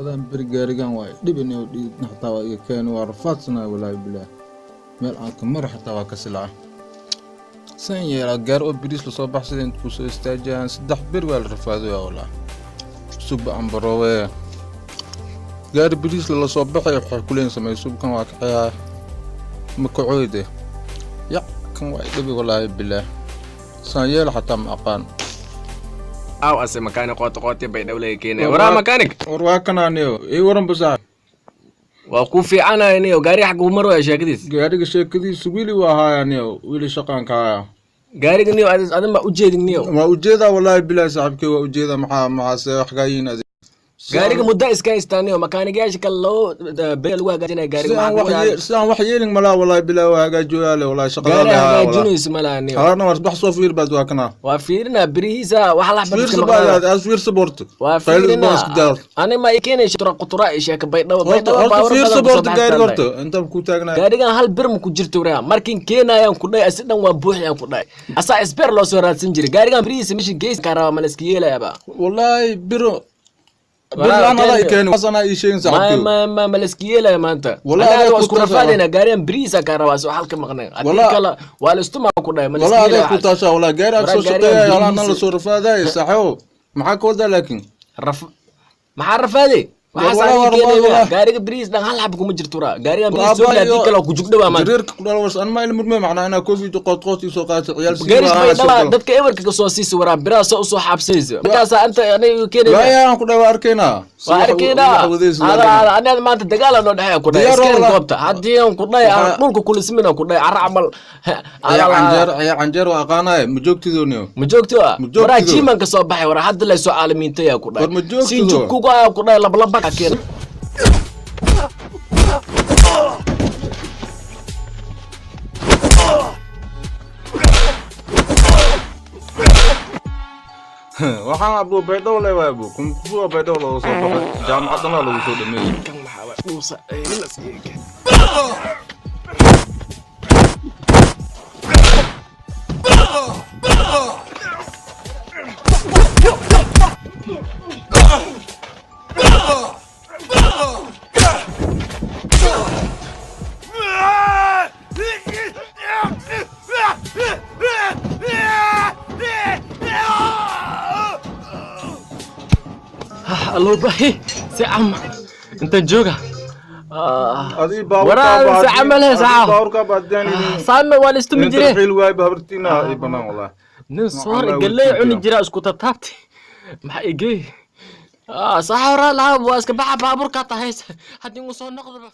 Labadan beri gaarigan waa dhibin oo dhiidna xataa waa iga keeni, waa rafaadsanaa, walaahi bilaah. Meel aan ka mara xataa waa ka silaca. San yeelaa? Gaar oo biriis lasoo baxsada inta kusoo istaajiyaan, 3 beri waa la rafaadaya walaa. Suba aan baroowe, gaari biriis lala soo baxay, waxay kuleen samey subkan waa kaxeeyaa makacooyde ya kan waa dhibi, walaahi bilaah. San yeela xataa ma aqaan. Aw, ase makanik qoota qooti bay dhawlaga keenaya. Waraa makanik. War waa kanaaniyo, ii waran ba saaxib. Waa ku fiicanaya niyo. Gaariga xaguu marwaya sheekadiis? Gaariga sheekadiisa wili waa haaya niyo, wili shaqaan ka haya. Gaariga niyo, adin ma ujeedin niyo? Waa ujeedaa, walaahi bilaahi saaxibkey, waa ujeedaa. Maxaa maxaase wax kaa yihiin adi? Gaariga muddo iska haystaa niyo, makaanigayaasha kale loo bee lagu hagaajinaya gaariga. Si aan maxaa wax ku dhacay? Si aan wax yeelin malaa, walaahi bilaahi, waa hagaajiyoyaale, walaahi shaqada Gaari la haya walaahi. Hagaajinayso malaha niyo. Halarna war bax, soo fiir baad, waa kana. Waa fiirinaa birihiisa wax lax fiirsa iska maqnaada. Baad aad fiirsa borto. Waa Qaylid baan isku fiirinaa. daal. Ani ma ii keenaysa tura qutura i sheeka Baydhabo. Horta Baydhabo horta baawar fiirsa badan kusoo borto gaariga baxsan. horta intaan ku taagnaa. Gaarigan hal bir ma ku jirto waraa. Markin keenayaan ku dhahay, asi dhan waa buuxiyaan ku dhahay, asaa isbeer loo soo raadsan jiray. Gaarigan birihiisa mishin geys kaa rabaa, ma la iska yeelayaaba? Walaahi biro bir Walaa, laan adaa i keeni. keeni waas, anaa ii sheegin ma saaxibkey. Ma la iska yeelaya maanta? Wallahi Anaga adaa waa ku isku taashaa. rafaadayna. Gaarigan birihiisa kaa rabaa, soo xalka maqnay haddii Walaa- kale waa la istumaa ku dhahay, ma la iska Walaa adaa yeelaya? ku taashaa, walaa gaari aad Waraa soo gaarigan shaqeeyay halaan birihiisa- la soo rafaadaya saaxibo, maxaa ka wadaa laakiin? Raf maxaa rafaade? Waxaas Walaa, aniga walaa, keenaya. walaa. Gaariga birihiis dhan hal xab kuma jirto waraa. Gaarigan Waa birihiis soo aabbayo- haddii kale waa ku jugdhawaa maanta. Jareerka ku dhalo was, anma ila murmay macnaa inaa kofi qoot qoot ii soo qaatay ciyaal sii Gaaris waa bay soo dhalaa galo. Dadka ewarka ka soo siisa waraa, biraha soo usoo xaabsanaysa markaasaa anta aniga keenaya. Waayaan ku dhahay, waa arkaynaa. Si Waa wax- arkaynaa. wax wadaysa waa arkaynaa. Aniga maanta dagaal noo dhexeeya ku dhahay. Diyaar Iskeen walaa. goobta haddii aan ku dhahay aan Waxaa- dhulka kulismin aan ku dhahay carra camal. Ciyaar canjeer, ciyaar canjeer waa aqaanaye, ma joogtido niyo? Ma joogto ah? Ma joogtido. Waraa jiiman ka soo baxay waraa, hadda lay soo caalamiintay ku dhahay. War ma joogtido. Sinjubkuga ayaa ku dhahay, lablaba ka keen. Waxaan abuu Baydhabo le waay, abuu kumkusuwa Baydhabo looga soo baxay, jaamacadana lagu soo dhameeyey. Kan maxaa waa dhuusa las iga. Allo bahi si cam inta jooga. Adii Waraa si camal he saxa. Baaburkaa baadiyaan. Saame waa la istumi Inta jire. xiil waay habartiina ii banaan walaahi. Nin soor Waxaan galley laa cuni weydiin. jira isku tataabti maxaa igey saxa horaa lahaa, waa iska baxa baabuurkaa tahay haddii uu soo noqdoba.